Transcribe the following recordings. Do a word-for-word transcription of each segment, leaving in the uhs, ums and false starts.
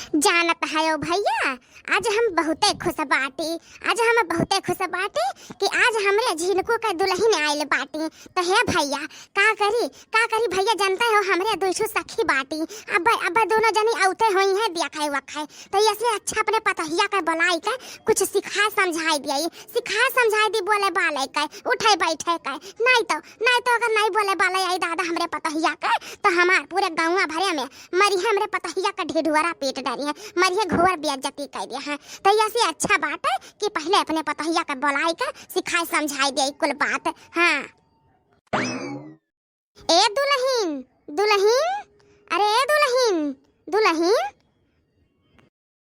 जानत हयो भइया, आज हम बहुते खुश बाटी, आज हम बहुते खुश बाटी कि आज हमरे झिनकू के दुलहिन आइल बाटी। त हे भइया, का करी, का करी भइया, जनते हो हमरे दुइ ठो सखी बाटी। अब, अब दुनो जनी औते होइहैं दियाखै वखै, त यसे अच्छा अपने पतोहिया के बोलाइके कुछ सिखाए समझाए दियाई, सिखाए समझाए दी बोले बाले के, उठे बैठे के। नाहीं तो, नाहीं तो अगर नाहीं बोले बाले आई दादा हमरे पतोहिया के, त हमार पूरे गौवा भरे में मरिहैं, हमरे पतोहिया के ढिढुअरा पीट डरिहैं, मरिहैं, घोर बेइज्जती कइ दिहैं। त यसे अच्छा बाटे कि पहिले अपने पतोहिया के बोलाइके सिखाए समझाए दियाई कुल बात। हाँ। ए दुलहिन, दुलहिन, अरे ए दुलहिन, दुलहिन।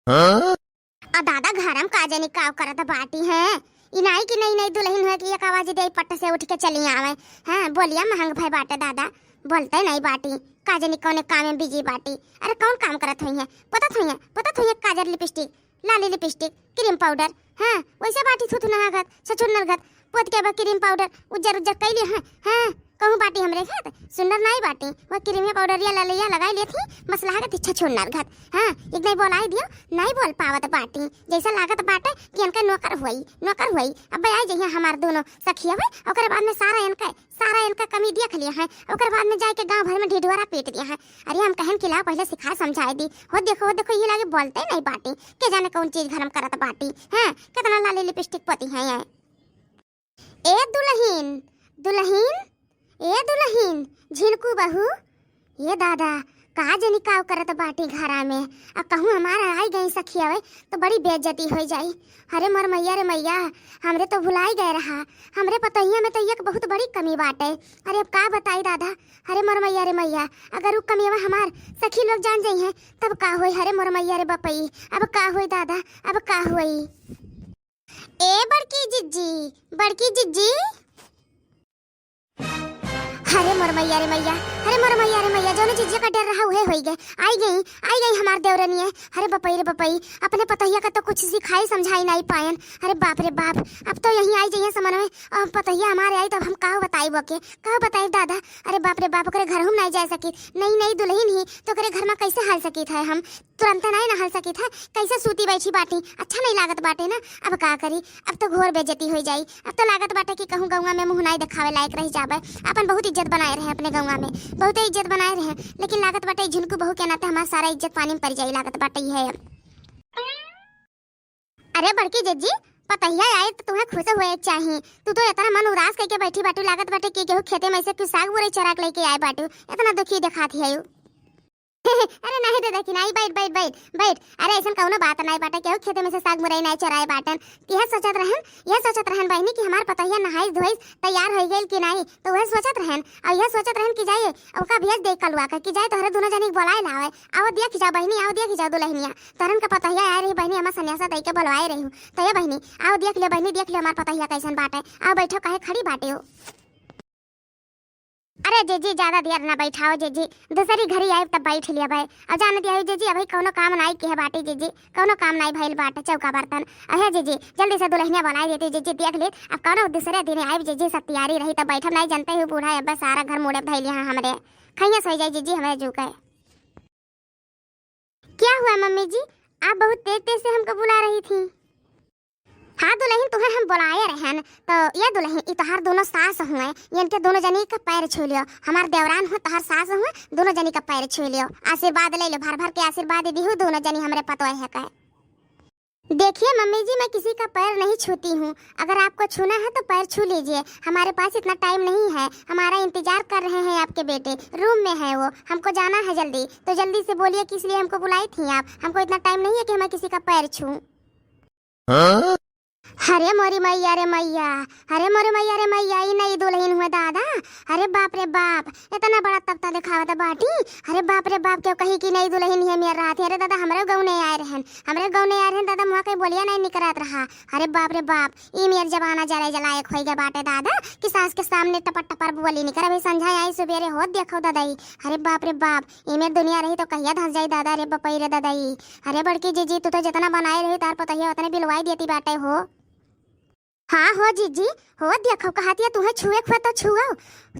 हाँ? आ दादा, घरम का जनी काव करत बाटी हैं? ई नाहीं कि नई नई दुलहिन होइ कि एक आवाज दे पट्ट से उठिके चली आवै। हाँ, बोलिया महँग भए बाटे दादा, बोलते नाहीं बाटी। का जनी कौने काम में busy बाटी। अरे कौन काम करत होइहैं? पोतत होइहैं, पोतत होइहैं काजर, lipstick, लाली lipstick, cream powder, हाँ, वइसे बाटी थुथुनहा घत, छछुन्नर घत, पोत के बा cream powder, उज्जर उज्जर कइ लिहैं, हाँ, कहूँ बाटी हमरे घत, सुन्नर नाहीं बाटी, वह cream या powder या लालिया लगाइ लेत ही, मसलहा घत छछुन्नर घत, हाँ, एक नाहीं बोलाइ दियो, नाहीं बोल पावत बाटी, जइसे लागत बाटे कि इनका नौकर हुई, नौकर हुई, अब आइ जइहैं हमार दुनो सखिया हुई, ओकरे बाद में सारा इनका सारा इनका कमी देख लिहैं, ओकर बाद में जाइके गाँव भर में ढिढुअरा पीट दिहैं। अरे हम कहेन कि लाओ पहिले सिखाए समझाए दी। हो देखो, हो देखो, ई लागे बोलते नाहीं बाटी। के जाने कौन चीज घरम करत बाटी। हैं, केतना लाली lipstick पोती हैं ये। ए दुलहिन, दुलहिन, ए दुलहिन, झिनकू बहू, ए दादा, का जनी काव करत बाटी घरा में। आ कहूँ हमार आइ गई सखिया हुई, त बड़ी बेइज्जती होइ जाई। अरे मोर मइया रे मइया, हमरे त भुलाइ गए रहा। हमरे पतोहिया में त एक बहुत बड़ी कमी बाटे। अरे अब का बताई दादा, अरे मोर मइया रे मइया, अगर उ कमियवा हमार सखी लोग जान जइहैं, तब का होई? अरे मोर मइया रे बपई, अब का होई दादा, अब का होई? ए बड़की जिज्जी, बड़की जिज्जी। अरे मोर मइया रे मइया, अरे मोर मइया रे मइया, जौने जिज्जी का डर रहा उहे होइ गए। आइ गई, आइ गई हमार देवरनिया। अरे बपई रे बपई, अपने पतोहिया का त कुछ सिखाई समझाई नाहीं पाएन। अरे बाप रे बाप, अब त यहीं आइ जइहैं समनवे, अब पतोहिया हमारे आई तब हम काव बताइब ओके, काव बताइब दादा। अरे बाप रे बाप, ओकरे घरहू में नाहीं जाइ सकी, नई नई दुलहिन ही त ओकरे घर में कइसे हल सकित है हम। तुरंते नाहीं न हल सकित है, कइसे सूती बैठी बाटी, अच्छा नाहीं लागत बाटे ना। अब का करी, अब त घोर बेइज्जती होइ जाई। अब त लागत बाटे कि कहूँ गौवा में मुँह नाहीं देखावे लायक रहि जाबे। अपन बहुत इज्जत बनाए रहे अपने गौवा में, बहुते इज्जत बनाए रहे, लेकिन लागत बाटे झिनकू बहू के नाते हमार सारा इज्जत पानी में परि जाई, लागत बाटे इहे अब। अरे बड़की जिज्जी, पतोहिया आए त तुहें खुश होए चाही। तू त एतना मन उदास कइके बैठी बाटू, लागत बाटे कि केहू खेते में से कुछ साग मुरई चोराइके लइके आए बाटू, एतना दुखी देखात हियू। अरे नाहीं दादा कि नाहीं, बैठ, बैठ, बैठ, बैठ। अरे अइसन कउनो बात नाहीं बाटे, केहू खेते में से साग मुरई नाहीं चोराए बाटन। इहे सोचत रहन, इहे सोचत रहन बहिनी कि हमार पतोहिया नहाइस धोइस, तैयार होइ गइल कि नाहीं, त उहे सोचत रहन। अउर इहे सोचत रहन कि जाए, ओका भेज देई कलुआ के कि जाए तोहरे दुनो जनी के बोलाए लावे। आवा देखि जाओ बहिनी, आवा देखि जाओ दुलहिनिया। तोहरन का पतोहिया आए रही बहिनी, हमार सन्यासा दइके बोलवाए रही हूँ। त ए बहिनी, आवा देखि लियो बहिनी, देखि लियो हमार पतोहिया कइसन बाटे। आवा बैठो, काहे खड़ी बाटे हो? अरे जिज्जी, ज्यादा देर ना बैठाओ जिज्जी, दुसरी घरी आइब तब बैठ लेबै। अब जान दिया जिज्जी, अबही कउनो काम नाई किहे बाटी जिज्जी, कउनो काम नाई भइल बाटे, चौका बर्तन। अहे जिज्जी, जल्दी से दुलहिनिया बोलाइ देती जिज्जी, देख लेत, अब कउनो दुसरे दिने आइब जिज्जी, सब तैयारी रही तब बैठब नाई, जनते हो बूढ़ा अब्बे सारा घर मुड़े धइले हैं हमरे, खइया सोइ जाई जिज्जी हमरे जू के। क्या हुआ मम्मी जी, आप बहुत तेज तेज से हमको बुला रही थी? हाँ दुलहिन, तुहें हम बोलाए रहन, त ए दुलहिन, ई तोहार दुनो सास हुए, इनके दुनो जनी का पैर छू लियो। हमार देवरान हुए, तोहार सास हुए, दुनो जनी का पैर छू लियो, आशीर्वाद ले लियो, भर भर के आशीर्वाद दिहु दुनो जनी हमरे पतोहे के। देखिए मम्मी जी, मैं किसी का पैर नहीं छूती हूँ, अगर आपको छूना है तो पैर छू लीजिए, हमारे पास इतना टाइम नहीं है, हमारा इंतजार कर रहे हैं आपके बेटे, रूम में है वो, हमको जाना है जल्दी, तो जल्दी से बोलिए किस लिए हमको बुलाई थी आप, हमको इतना टाइम नहीं है कि मैं किसी का पैर छूऊं। हाँ? अरे मोरी मइया रे मइया, अरे मोरी मइया रे मइया, ई नई दुलहिन हुए दादा। अरे बाप रे बाप, एतना बड़ा तख्ता देखावत बाटी। अरे बाप रे बाप, केहू कही कि नई दुलहिन है मेर रहत है। अरे दादा, हमरे गौने आए रहन, हमरे गौने आए रहन दादा, मुँह के बोलिया नाहीं निकरत रहा। अरे बाप रे बाप, ई मेर जमाना जरे जलायक होइ गए बाटे दादा, कि सास के सामने टपर टपर बोली निकर। अभी संझा आई सुबेरे होत देखो दादा ई। अरे बाप रे बाप, ई मेर दुनिया रही तो कहिया धस जाई दादा रे बपई रे दादा ई। अरे बड़की जिज्जी, तू तो जेतना बनाए रही तार पतोहिया ओतने बिलवाई देती बाटे हो। हाँ हो जिज्जी, हो देखो कहतिया, तुहे छुए क हो तो छुओ,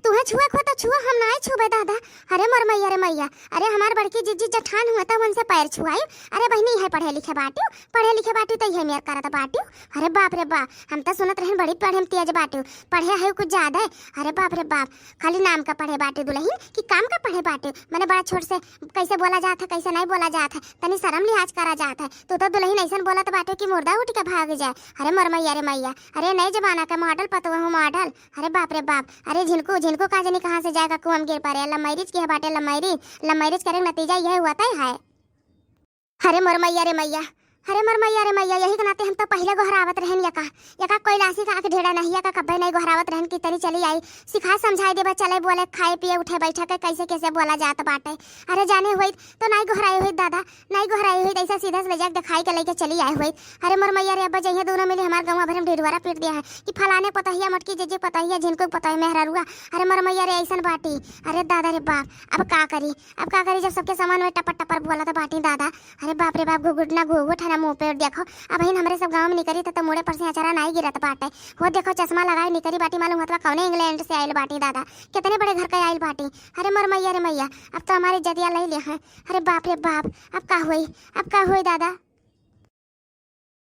तुहे छुए क हो तो छुओ, हम नाहीं छुबे दादा। अरे मोर मइया रे मइया, अरे हमार बड़की जिज्जी जठान हुआ त उनसे पैर छुआई। अरे बहिनी, इहे पढ़े लिखे बाटिउ, पढ़े लिखे बाटिउ त इहे मेर करत बाटिउ। अरे बाप रे बाप, हम त सुनत रहन बड़ी पढ़े में तेज बाटिउ, पढ़े है कुछ ज्यादा। अरे बाप रे बाप, खाली नाम का पढ़े बाटिउ दुलहिन कि काम का पढ़े बाटिउ? मने बड़ा छोट से कैसे बोला जात है, कैसे नाहीं बोला जात है, तनी शरम लिहाज करा जात है। तू तो दुलहिन ऐसन बोलत बाटिउ कि मुर्दा उठ के भाग जाए। अरे मोर मइया रे मइया, अरे नए जमाना का मॉडल पतोह हो मॉडल। अरे बाप रे बाप, अरे झिनकू, झिनकू का जनी कहाँ से जाएगा कुआं में गिर पड़े। लव मैरिज की है बाटे, लव मैरिज, लव मैरिज करे के नतीजा यह हुआ तय है। अरे मोर मइया रे मइया, अरे मोर मइया रे मइया, यही के नाते हम तो पहिले गोहरावत रहन यका, यका कैलासी का आँख ढेड़ा नहीं, यका कब्बे नहीं गोहरावत रहन कि तनी चली आई, सिखाए समझाए देबा, चले बोले, खाए पिए, उठे बैठे के कैसे कैसे बोला जात बाटे। अरे जाने होइत तो नाहीं गोहराए होइत दादा, नाहीं गोहराए होइत, ऐसा सीधा से ले जाके दिखाई के लेके चली आए होइत। अरे मोर मइया रे, अब्बा जइहे दोनों मिली हमार गौवा भर में ढिढोरा पीट दिया है कि फलाने पतोहिया, मोटकी जिज्जी पतोहिया, झिनकू पतोहिया मेहररुआ। अरे मोर मइया रे, ऐसन बाटी। अरे दादा रे बाप, अब का करी, अब का करी जब सबके सामने में टपर टपर बोलत बाटी दादा। अरे बाप रे बाप, घुघुट ना घुघुट है ना मुँह पे। देखो, अबहिन हमरे सब गाँव में निकरी त, त मुड़े पर से अचरा नाहीं गिरत बाटे। हो देखो, चश्मा लगाए निकरी बाटी, मालूम होत बा कौने इंग्लैंड से आइल बाटी दादा, कितने बड़े घर के आइल बाटी। अरे मोर मइया रे मइया, अब तो हमारी इज्जतिया ले ले हैं। अरे बाप रे बाप, अब का होई, अब का होई दादा।